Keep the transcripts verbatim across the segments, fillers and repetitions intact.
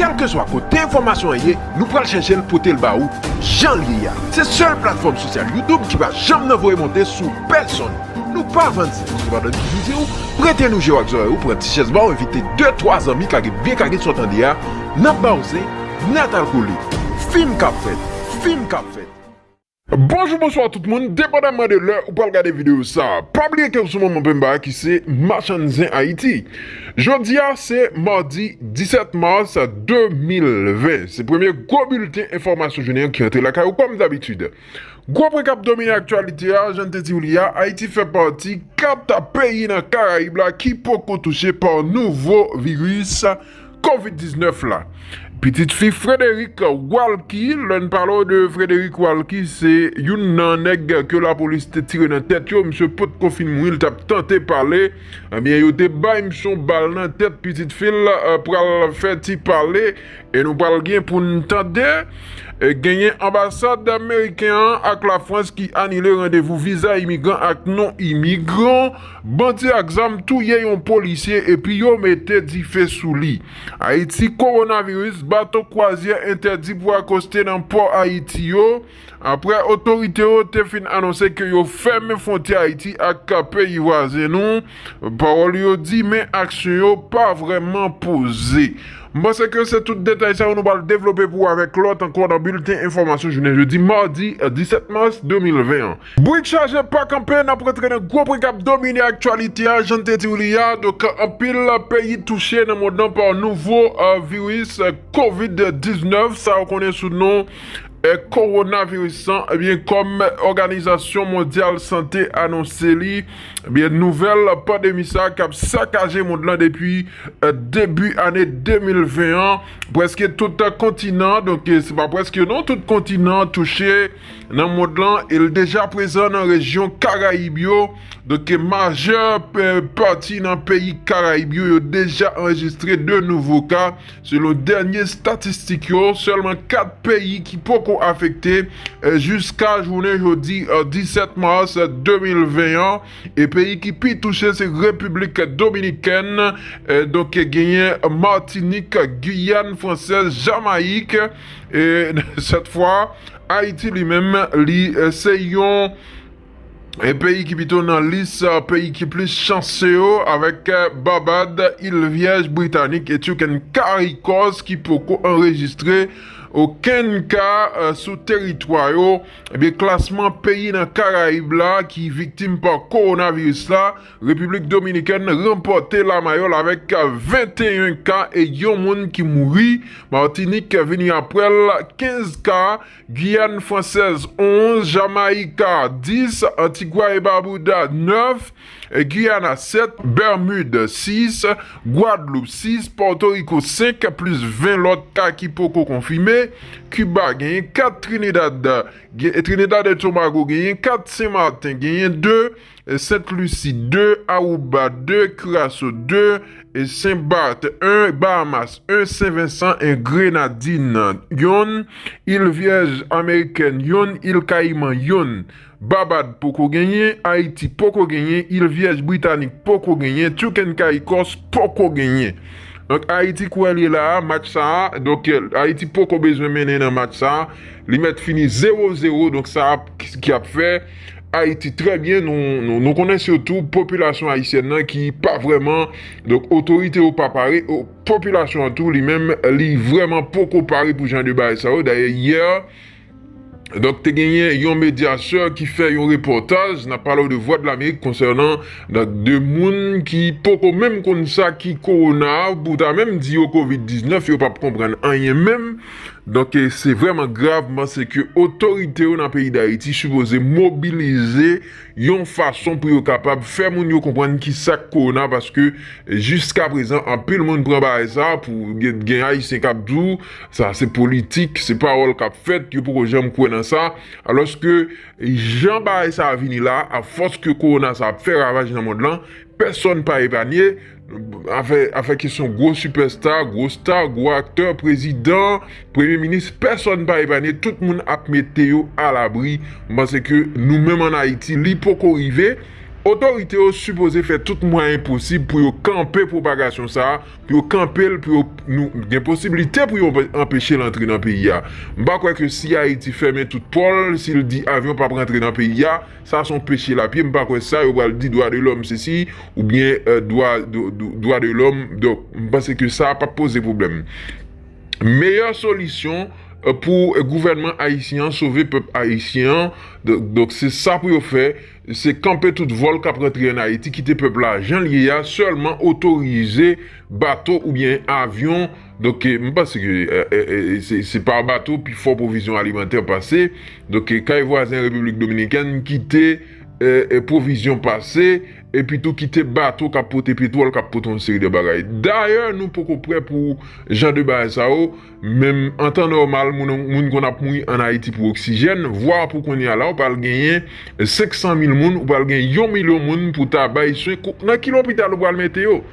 Kèlkeswa kote enfòmasyon an ye, nou pral chèche l pote l ba ou jan l ye a. Se sèl platfòm sosyal YouTube ki pa janm nan voye monte sou pèsonn. Nou pa vann sèks, se pa dòt ki di w, prete nou je w ak zòrèy ou, pran ti chèz ba w, envite de twa zanmi, kage byen kage sa w tande a, n ap ba w zen, nèt al kole. Fim k ap fèt, fim k ap fèt. Bonjou, bonswa tout moun, depandaman de lè ou pral gade videyo sa a. Pa bliye ke ou sou Manman Pemba ki se Machann Zen Ayiti. Jodi a se madi disèt mas de mil ven. Se premye gwo bilten enfòmasyon jounen an ki rantre lakay ou kòm dabitid. Gwo pwen k ap domine aktyalite a, jan n te di w li a, Ayiti fè pati kat peyi nan Karayib la ki poko touche pa nouvo viris kovid diznèf la. Pitit fi Frederick Walky, lè n pale w de Frederick Walky, se youn nan nèg ke lapolis te tire nan tèt yo. Misye potko fin mouri, li t ap tante pale. Ebyen, yo te bay misye yon bal nan tèt, pitit fi l, eh, pral fè ti pale. E nou pral gen pou n tande, eh, genyen anbasad ameriken an ak Lafrans ki anile randevou viza imigran ak non imigran. Bandi ak zam touye yon polisye epi yo mete dife sou li. Ayiti, kowonaviris, bato kwazyè entèdi pou akoste nan pò Ayiti yo. Apre otorite yo te fin anonse ke yo fèmen fwontyè Ayiti ak peyi vwazen nou, pawòl yo di, men aksyon yo pa vrèman poze. M panse ke se tout detay sa yo nou pral devlope pou ou avèk lòt ankò nan bilten enfòmasyon jounen jodi, madi, eh, disèt mas de mil ven an. Brik chaje pa kanpe, n ap rantre nan gwo pwen k ap domine aktyalite a, jan n te di w li a. Donk, anpil peyi touche nan mond lan pa nouvo, eh, viris, eh, kovid diznèf, sa yo konnen sou non, eh, kowonaviris lan. Ebyen, kòm Òganizasyon Mondyal Sante anonse li, ebyen, nouvèl pandemi sa k ap sakaje mond lan depi, eh, debi ane de mil ven an, prèske tout kontinan, donk, eh, se pa prèske non, tout kontinan touche nan mond lan, e l deja prezan nan rejyon Karayib yo. Donk, majè, eh, pati nan peyi Karayib yo, yo deja anrejistre de nouvo ka. Selon dènye estatistik yo, sèlman kat peyi ki poko afekte, eh, jiska jounen jodi, eh, disèt mas de mil ven an. E peyi ki pi touche se Repiblik Dominikèn, eh, donk genyen Matinik, Giyàn Fransèz, Jamayik, e sèt fwa, Ayiti li menm, li, eh, se yon, eh, peyi ki pito nan lis, eh, peyi ki plis chanse yo, avèk, eh, Babad, Il Vyèj Britanik e Turk and Caicos ki poko anrejistre okenn ka, eh, sou teritwa yo. Ebyen, klasman peyi nan Karayib la ki viktim pa kowonaviris la, Repiblik Dominikèn ranpòte lamayòl avèk venteyen ka e yon moun ki mouri. Matinik vini apre l, kenz ka. Giyàn Fransèz, onz. Jamayika, dis. Antigua e Barbuda, nèf. Giyana, sèt. Bèmid, sis. Gwadloup, sis. Pòtoriko, senk, plis ven lòt ka ki poko konfime. Kiba genyen kat. Trinidad, gen-, Trinidad e Tobago genyen kat. Sen Maten genyen de. Sent Lisi, de. Aruba, de. Kiraso, de. Sen Bat, en. Bahamas, en. Sen Vensan, en. Grenadin, yonn. Il Vyèj Amerikèn, yonn. Il Kayiman, yonn. Babad poko genyen. Ayiti poko genyen. Il Vyèj Britanik poko genyen. Turk and Caicos poko genyen. Donk, Ayiti kwè li la a, match sa a. Donk, Ayiti poko bezwen mennen nan match sa a. Li mèt fini zewo zewo. Donk, sa ap, ki ap fè Ayiti trè byen. Nou, nou, nou konnen sitou popilasyon ayisyèn nan ki pa vrèman, donk, otorite yo pa pare. O, popilasyon an tou, li menm, li vrèman poko pare pou jan de bagay sa yo. Dayè, yè, donk, te genyen yon medyasè ki fè yon repòtaj, n ap pale w de Vwadlamerik, konsènan, donk, de moun ki poko menm konn sa ki kowona a, pou ta menm di yo kovid diznèf, yo p ap konprann anyen menm. Donk, e, se vrèman grav, m panse ke otorite yo nan peyi Dayiti sipoze mobilize yon fason pou yo kapab fè moun yo konprann ki sa k kowona, paske jiska prezan, anpil moun pran bagay sa pou gen, gen Ayisyen k ap di w, sa se politik, se pawòl k ap fèt, yo poko janm kwè nan sa. Alòske, jan bagay sa a vini la, afòs ke kowona sa ap fè ravaj nan mond lan, pèsonn pa epanye. Afè, afè kesyon gwo sipèsta, gwo sta, gwo aktè, prezidan, premye minis, pèsonn pa epanye. Tout moun ap mete yo alabri. M panse ke nou menm ann Ayiti, li poko rive. Otorite yo sipoze fè tout mwayen posib pou yo kanpe pwopagasyon sa a, pou yo kanpe l, pou yo, nou gen posiblite pou yo anpeche l antre nan peyi a. M pa kwè ke si Ayiti fèmen tout pò l, si l di avyon p ap rantre nan peyi a, sa se yon peche lapye. M pa kwè sa yo pral di dwa de lòm sesi oubyen dwa de lòm. Donk, m panse ke sa p ap poze pwoblèm. Meyè solisyon pou gouvènman ayisyen an sove pèp ayisyen an. Donk, se sa pou yo fè. Se kanpe tout vòl k ap rantre ann Ayiti, kite pèp la jan l ye a, sèlman otorize bato oubyen avyon. Donk, m panse ke se pa bato pifò pwovizyon alimantè pase. Donk, kay vwazen Repiblik Dominikèn kite pwovizyon pase, epi tou kite bato k ap pote petwòl, k ap pote yon seri de bagay. Dayè, nou poko prè pou jan de bagay sa yo. Menm an tan nòmal, moun, moun konn ap mouri ann Ayiti pou oksijèn, vwa pou kounye a la, ou pral genyen senk san mil moun, ou pral gen yon milyon moun pou ta bay swen. Nan ki lopital ou pral mete yo?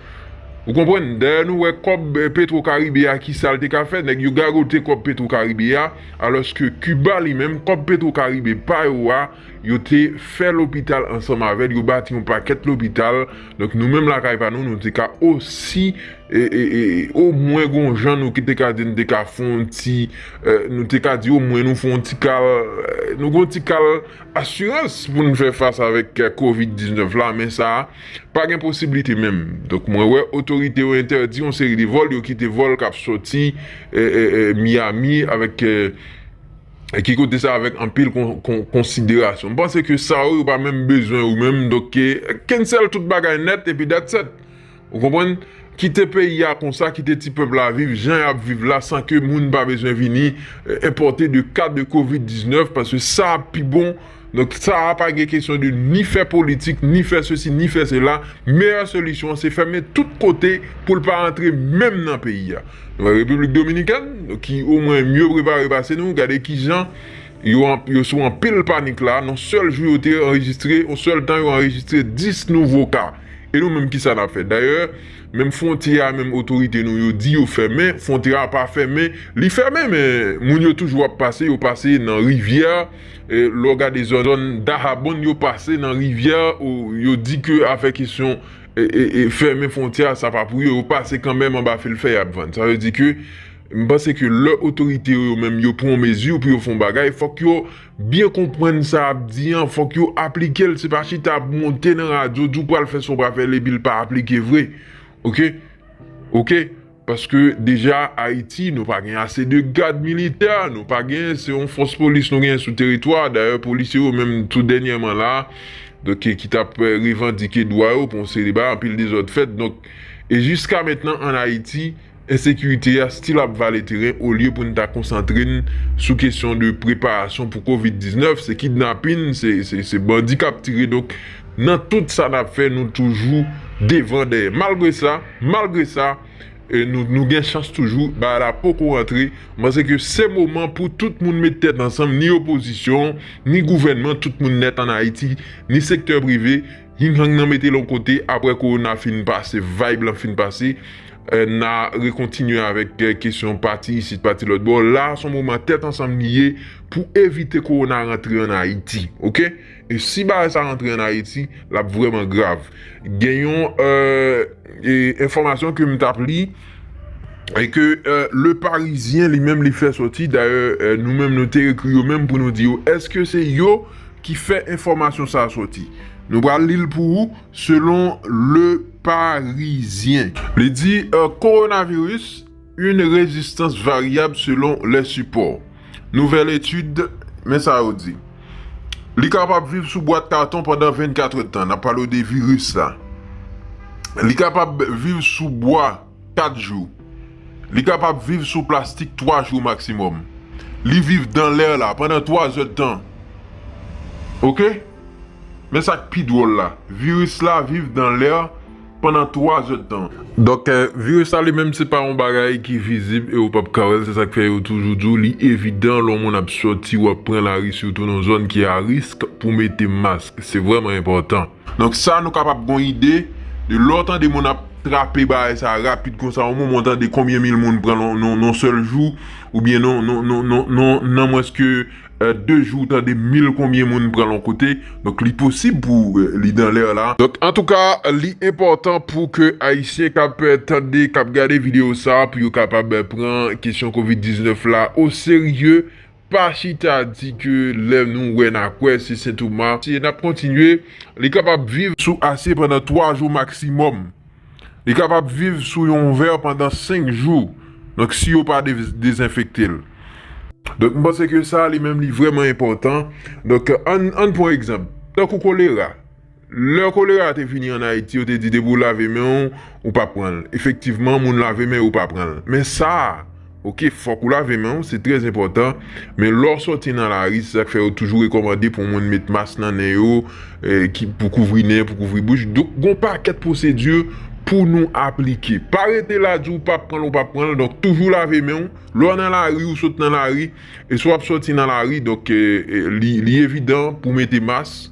Ou konprann? Dayè, nou wè kòb Petro Caribe a, ki sa l te ka fè? Nèg yo gagote kòb Petro Caribe a, alòske Kiba li menm, kòb Petro Caribe pa yo a, yo te fè lopital ansanm avè l, yo bati yon pakèt lopital. Donk, nou menm lakay pa nou, nou te ka osi omwen gon jan nou ki te ka di n te ka fè yon ti, nou te ka di omwen nou fè yon ti kal, nou gon ti kal asirans pou n fè fas avèk kovid diznèf la, men sa pa gen posiblite menm. Donk, mwen wè otorite yo entèdi yon seri de vòl, yo kite vòl k ap sòti Miami avèk ki kote sa avèk anpil konsiderasyon. M panse ke sa yo, yo pa menm bezwen ou menm. Donk, cancel tout bagay nèt epi that's it. Ou konprann? Kite peyi a konsa, kite ti pèp la viv jan y ap viv la, san ke moun pa bezwen vini enpòte de ka de kovid diznèf, paske sa ap pi bon. Donk, sa a pa gen kesyon de ni fè politik, ni fè sesi, ni fè sela. Meyè solisyon an se fèmen tout kote pou l pa rantre menm nan peyi a. Nou wè Repiblik Dominikèn, ki omwen mye prepare pase nou, gade kijan yo, yo sou anpil panik la. Nan sèl jou yo te anrejistre, yon sèl tan yo anrejistre dis nouvo ka. E nou menm, kisa n ap fè? Dayè, menm fwontyè a, menm otorite nou yo di yo fèmen, fwontyè a pa fèmen, li fèmen, men moun yo toujou ap pase, yo pase nan rivyè. Lè w gade zòn, zòn Dahabon, yo pase nan rivyè, yo di ke afè kesyon fèmen fwontyè a, sa pa pou yo, yo pase kanmenm anba fil fè y ap vann. Sa vle di ke m panse ke lè otorite yo, yo menm, yo pran yon mezi pou yo fè yon bagay, fòk yo byen konprann sa y ap di an, fòk yo aplike l. Se pa chita ap monte nan radyo, di w pral fè sa w pral fè l epi l pa aplike vre. Oke? Oke? Paske deja Ayiti, nou pa gen ase de gad militè, nou pa gen, se yon fòs polis nou gen sou teritwa. Dayè, polisye yo menm tou dènyèman la, donk, ki t ap revandike dwa yo pou yon seri de bagay, anpil dezòd fèt. Donk, e jiska mentnan ann Ayiti, ensekirite a still ap vale teren olye pou n ta konsantre n sou kesyon de preparasyon pou kovid diznèf, se kidnapin, se, se, se bandi k ap tire. Donk, nan tout sa n ap fè, nou toujou devan dèyè. Malgre sa, malgre sa, nou, nou gen chans toujou, bagay la poko rantre. M panse ke se moman pou tout moun met tèt ansanm, ni opozisyon, ni gouvènman, tout moun nèt ann Ayiti, ni sektè prive, Ying Yang nan mete l yon kote, apre kowona fin pase, vibe lan fin pase, n a rekontinye avèk kesyon pati isit, pati lòt bò. La, se yon moman tèt ansanm li ye pou evite kowona rantre ann Ayiti, oke? E si bagay sa rantre ann Ayiti, l ap vrèman grav. Gen yon enfòmasyon ke m t ap li, e ke Le Parisien li menm li fè sòti. Dayè, nou menm nou te ekri yo menm pou nou di yo, èske se yo ki fè enfòmasyon sa a sòti? Nou pral li l pou ou, selon Le Parisien. Li di, coronavirus, une résistance variable selon les supports. Nouvelle étude, men sa yo di. Li kapab viv sou bwat katon pandan vennkat èdtan. N ap pale w de viris la. Li kapab viv sou bwa kat jou. Li kapab viv sou plastik twa jou maksimòm. Li viv dan lè la pandan twa zèdtan. Oke? Men sa k pi dwòl la, viris la viv dan lè pandan twa zèdtan. Donk, viris la li menm se pa yon bagay ki vizib e ou p ap ka wè l, se sa k fè yo toujou di w li evidan lè yon moun ap sòti, w ap pran lari, sitou nan zòn ki a risk pou mete mask. Se vrèman enpòtan. Donk, sa nou kapab gen yon ide de lè w tande moun ap trape bagay sa rapid konsa, yon moman w tande konbyen mil moun pran l nan yon sèl jou, oubyen nan, nan, nan, nan, nan, nan mwens ke de jou, tande mil konbyen moun pran l yon kote. Donk, li posib pou, euh, li dan lè la. Donk, antouka, li enpòtan pou ke Ayisyen k ap, euh, tande, k ap gade videyo sa, pou yo kapab, euh, pran kesyon kovid diznèf la o serye. Pa chita di ke lè nou wè n a kwè se Sentoma. Si n ap kontinye, li kapab viv sou ase pandan twa jou maksimòm. Li kapab viv sou yon vè pandan senk jou. Donk, si yo pa de-, dezenfekte l. Donk, m panse ke sa, li menm, li vrèman enpòtan. Donk, ann, ann pran egzanp. Tankou kolera. Lè kolera te vini ann Ayiti, yo te di depi w lave men w, ou p ap pran l. Efektivman, moun lave men yo pa pran l. Men sa a, oke, fòk ou lave men w, se trè enpòtan. Men lè w sòti nan lari, se sa k fè yo toujou rekòmande pou moun met mas nan nen yo, eh, ki, pou kouvri nen, pou kouvri bouch. Donk, gon pakèt pwosedi pou nou aplike. Pa rete la, di w p ap pran l, ou p ap pran l. Donk, toujou lave men w. Lè w nan lari, ou sot nan lari, e si w ap sòti nan lari, donk, eh, eh, li, li evidan pou w mete mas.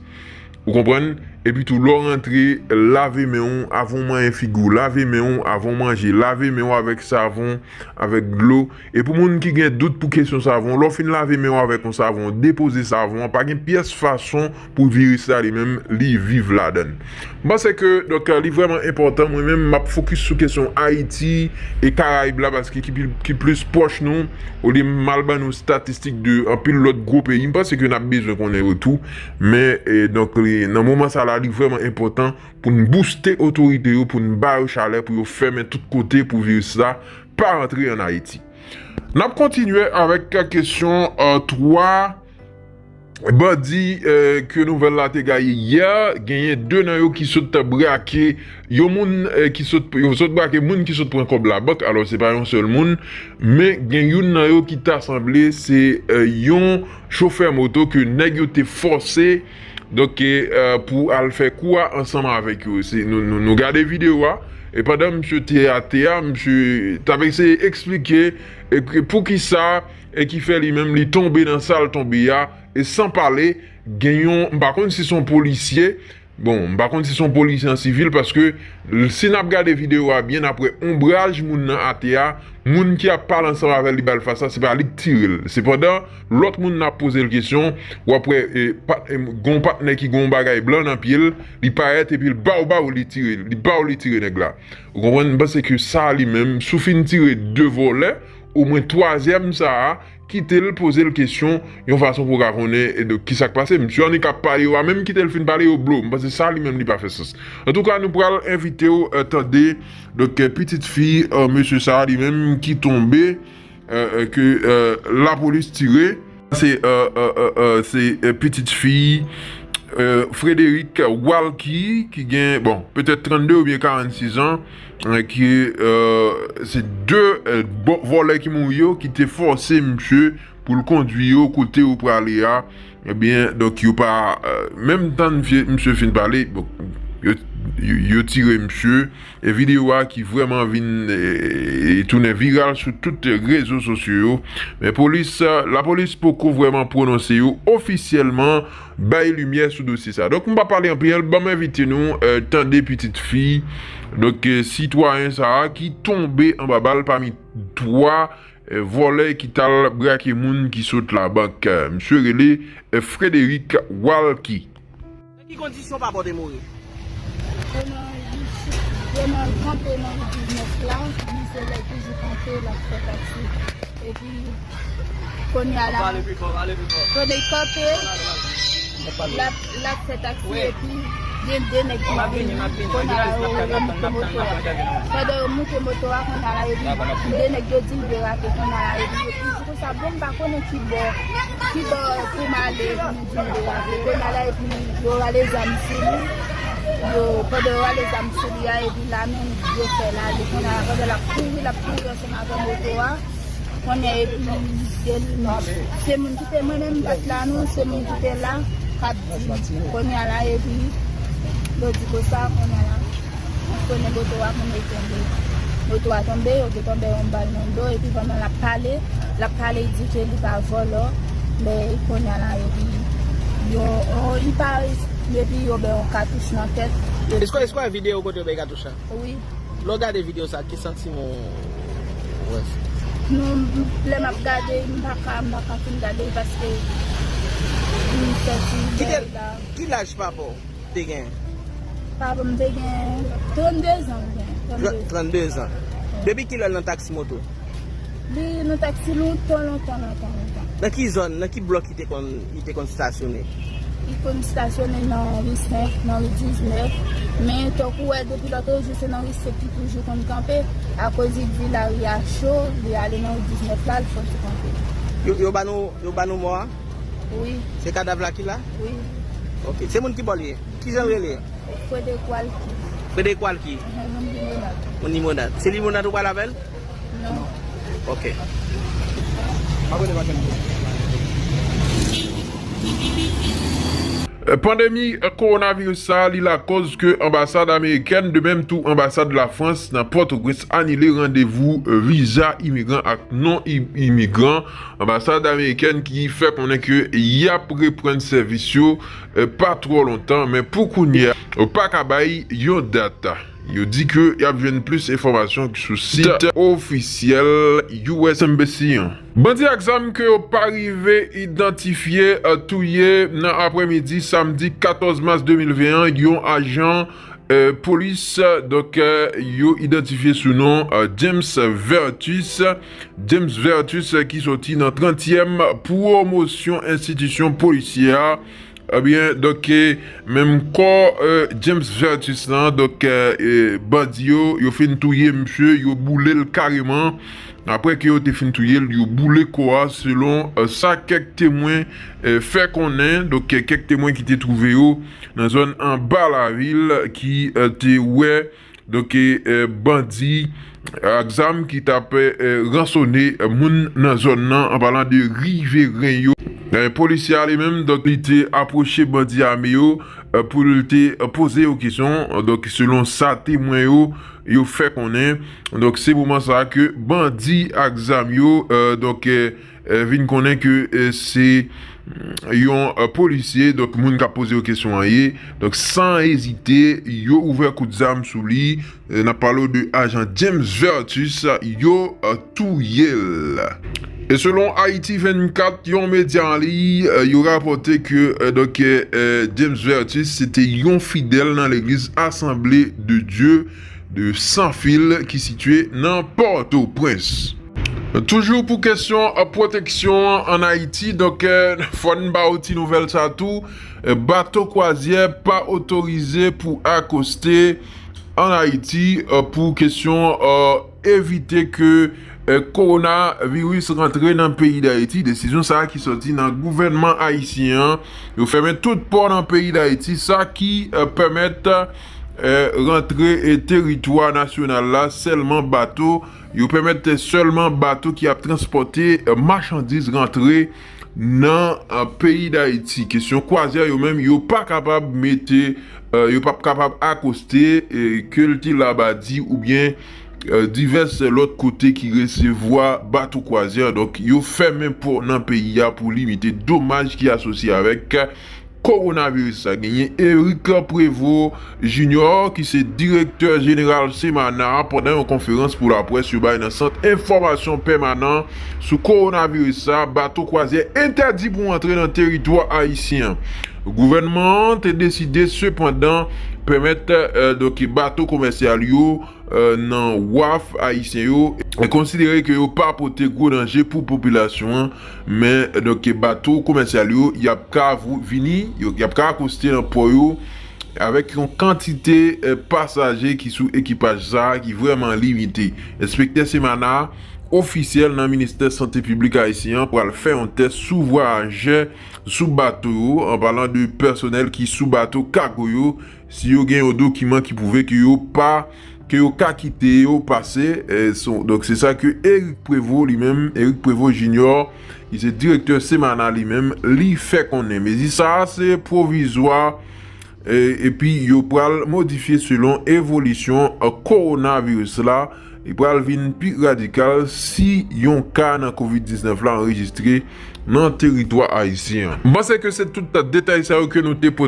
Ou konprann? Epi tou, lè w rantre, lave men w avan w manyen figi w, lave men w avan w manje, lave men w avèk savon, avèk dlo. E pou moun ki gen dout pou kesyon savon, lè w fin lave men w avèk yon savon, depoze savon an, pa gen pyès fason pou viris la li menm, li viv ladan l. M panse ke, donk, li vrèman enpòtan, mwen menm, m ap fokis sou kesyon Ayiti e Karayib la, paske ki pi, ki plis pwòch nou, olye m al ban nou statistik de anpil lòt gwo peyi, m panse ke n ap bezwen konnen yo tou. Men, e, donk, li, nan moman sa la, li vrèman enpòtan pou n bouste otorite yo, pou n ba yo chalè, pou yo fèmen tout kote, pou viris la pa rantre ann Ayiti. N ap kontinye avèk kesyon, euh, twa bandi, euh, ke nouvèl la te gaye yè. Genyen de nan yo ki sot brake yon moun, euh, ki sot, yo sot brake moun ki sot pran kòb labank. Alò, se pa yon sèl moun, men gen youn nan yo ki ta sanble se, euh, yon chofè moto ke nèg yo te fòse, donk, euh, pou al fè kou a ansanm avèk yo. Se, nou, nou, nou gade videyo a, e pandan misye te atè a, misye t ap eseye eksplike, e, pou ki sa, e ki fè li menm li tonbe nan sa l tonbe a, e san pale, gen yon, m pa konn si se yon polisye, bon, m pa konn si se yon polisye an sivil, paske l-, si n ap gade videyo a byen, n ap wè onbraj moun nan atè a, moun ki ap pale ansanm avè l, li ba l fas la, se pa li k tire l. Sepandan, lòt moun n ap poze l kesyon, w ap wè, e, pa-, e, gon patnè ki gon bagay blan nan pye l, li parèt epi l ba w, ba w, li tire, li ba w, li tire nèg la. Ou konprann? M panse ke sa li menm, si w fin tire de vòlè, omwen twazyèm sa a, kite l poze l kesyon yon fason pou w ka konnen, e, donk, ki sa k pase. Misye annik ap pale yo a, menm kite l fin pale yo blo. M panse sa li menm li pa fè sans. Antouka, nou pral envite w, e, tande, donk, e, pitit fi, e, mesye sa a li menm ki tonbe, e, e, ke, e, lapolis tire. Se, e, e, e, e, se, e, pitit fi, e, Frederick Walky ki gen, bon, petèt trannde oubyen karannsis an, e, ki, e, se de, e, bo-, vòlè ki mouri yo ki te fòse misye pou l kondui yo kote yo prale a. Ebyen, donk, yo pa, e, menm tann fye-, misye fin pale, bon, yo, yo, yo tire misye. E videyo a ki vrèman vin, e, e tounen viral sou tout rezo sosyo yo. Men polis, e, lapolis poko vrèman pwononse yo ofisyèlman, bay limyè sou dosye sa. Donk, m pa pale anpil, ban m envite nou, e, tande pitit fi, donk, e, sitwayen sa a ki tonbe anba bal pami twa, e, vòlè ki t al brake moun ki sot labank. E, misye rele, e, Frederick Walky. Nan ki kondisyon papa w te mouri? Konan li, konan l kanpe nan wout diznèf la, li se lè l toujou kanpe, l ap fè taksi. Epi, kounye a la, pale pi fò, pale pi fò, kounye l kanpe, pale, pale, l ap, l ap fè taksi, wi, epi gen de nèg ki vini, kounye a la, yo, yo moute moto a. Pandan yo moute moto a, kounye a la, epi de nèg yo di l derape, kounye a la, epi yo toujou konsa, bon, m pa konnen ki bò, ki bò pou m ale, pou m di l derape. Kounye a la, epi yo rale zam sou li. Yo, pandan yo rale zam sou li a, epi la menm, yo fè l ale. Kounye a la, pandan l ap kouri, l ap kouri ansanm avè moto a. Kounye a, epi, se moun ki te, mwen menm, m pa t la, non, se moun ki te la, k ap di. Kounye a la, epi, yo di konsa, kounye a la. Konnen moto a konnen tonbe. Moto a tonbe, yo te tonbe yon bal nan do, epi pandan l ap pale, l ap pale, li di ke li pa vòlò, men kounye a la, epi yo, yo, li pa, epi yo bay yon katouch nan tèt. Èske, èske w wè videyo kote yo bay katouch la? Wi. Lè w gade videyo sa, ki santiman w wè? Non, lè m ap gade, m pa ka, m pa ka fin gade, paske Ki te, ki laj papa w te gen? Papa m te gen trannde zan, m gen trannde zan. Trannde zan. Depi kilè l nan taksi moto? Li nan taksi lontan, lontan, lontan, lontan. Nan ki zòn, nan ki blòk li te konn, li te konn stasyone? Li konn stasyone nan ri senk, nan ri diznèf. Men tankou w wè depi lòt jou, se nan ri senk li toujou konn kanpe. Akoz li di lari a cho, li ale nan ri diznèf la, li fòse kanpe. Yo, yo ba nou, yo ba nou mò a? Wi. Se kadav la ki la? Wi. Ok. Se moun ki bò l ye? Ki jan l rele? Frederic Walky. Frederic Walky. Moun Limonad. Moun Limonad. Se Limonad ou pral avè l? Non. Ok. Pandemi kowonaviris sa a, li lakòz ke anbasad amerikèn, de menm tou anbasad Lafrans nan Pòtoprens, anile randevou viza imigran ak non-imigran. Anbasad amerikèn ki fè konnen ke y ap reprann sèvis yo, eh, pa twò lontan, men pou kounye a, yo pa ka bay yon dat. Yo di ke y ap jwenn plis enfòmasyon sou sit ofisyèl U S Embassy an. Bandi ak zam ke yo pa rive idantifye, eh, touye nan aprèmidi samdi katòz mas de mil ven an yon ajan, eh, polis, donk, eh, yo idantifye sou non, eh, James Vertus. James Vertus, eh, ki soti nan trantyèm pwomosyon enstitisyon polisyè a. Ebyen, donk, eh, menm kò, eh, James Vertus lan, donk, eh, eh, bandi yo, yo fin touye misye, yo boule l kareman. Apre ke yo te fin touye l, yo boule kò a, selon, eh, sa kèk temwen, eh, fè konnen. Donk, eh, kèk temwen ki te twouve yo nan zòn anba lavil ki, eh, te wè, donk, eh, bandi ak zam ki t ap, eh, ransone, eh, moun nan zòn nan, an palan de riveren yo. Eh, polisye a li menm, donk, li te apwoche bandi ame yo, eh, pou l te, eh, poze yo kesyon. Donk, selon sa temwen yo, yo fè konnen. Donk, se moman sa a ke bandi ak zam yo, eh, donk, eh, eh, vin konnen ke, eh, se, mm, yon, eh, polisye, donk, moun k ap poze yo kesyon an ye. Donk, san ezite, yo ouvè kout zam sou li. Eh, n ap pale w de ajan James Vertus, yo, eh, touye l. E selon Ayiti vennkat, yon medya an liy, eh, yo rapòte ke, eh, donk, eh, eh, James Vertus, se te yon fidèl nan legliz Assemblée de Dieu de Sans Fil ki sitiye nan Pòtoprens. Toujou pou kesyon, eh, pwoteksyon an Ayiti, donk, eh, fò n ba w ti nouvèl sa tou. Eh, bato kwazyè pa otorize pou akoste an Ayiti, eh, pou kesyon, eh, evite ke, eh, kowonaviris rantre nan peyi Dayiti. Desizyon sa a ki sòti nan gouvènman ayisyen an. Yo fèmen tout pò nan peyi Dayiti, sa ki, eh, pèmèt, eh, rantre, eh, teritwa nasyonal la sèlman bato. Yo pèmèt sèlman bato ki ap transpòte, eh, machandiz rantre nan, eh, peyi Dayiti. Kesyon kwazyè yo menm, yo pa kapab mete, eh, yo p ap kapab akoste, eh, ke l te Labadi oubyen, eh, divès lòt kote ki resevwa bato kwazyè. Donk, yo fèmen pò nan peyi a pou limite domaj ki asosye avèk kowonaviris la. Genyen Eric Prévost Junior, ki se direktè jeneral Semana, pandan yon konferans pou laprès yo bay nan Sant Enfòmasyon Pèmanan sou kowonaviris la, bato kwazyè entèdi pou antre nan teritwa ayisyen an. Gouvènman an te deside, sepandan, pèmèt, eh, donk, bato komèsyal yo, eh, nan waf ayisyen yo, e konsidere ke yo pa pote gwo danje pou popilasyon an, men, donk, bato komèsyal yo, y ap ka vou-, vini, yo, y ap ka akoste nan pò yo, avèk yon kantite, eh, pasaje ki sou ekipaj sa a ki vrèman limite. Enspektè Semana, ofisyèl nan Ministè Sante Piblik ayisyen an, pral fè yon tès sou vwayajè sou bato yo, an palan de pèsonèl ki sou bato kago yo, si yo gen yon dokiman ki pwouve ke yo pa, ke yo ka kite yo pase, eh, son, donk, se sa ke Eric Prévost li menm, Eric Prévost Junior, ki se direktè Semana li menm, li fè konnen. Mezi sa a se pwovizwa, eh, epi yo pral modifye selon evolisyon, eh, kowonaviris la. Li pral vin pi radikal si yon ka nan kovid diznèf la anrejistre nan teritwa ayisyen an. M panse ke se tout detay sa yo ke nou te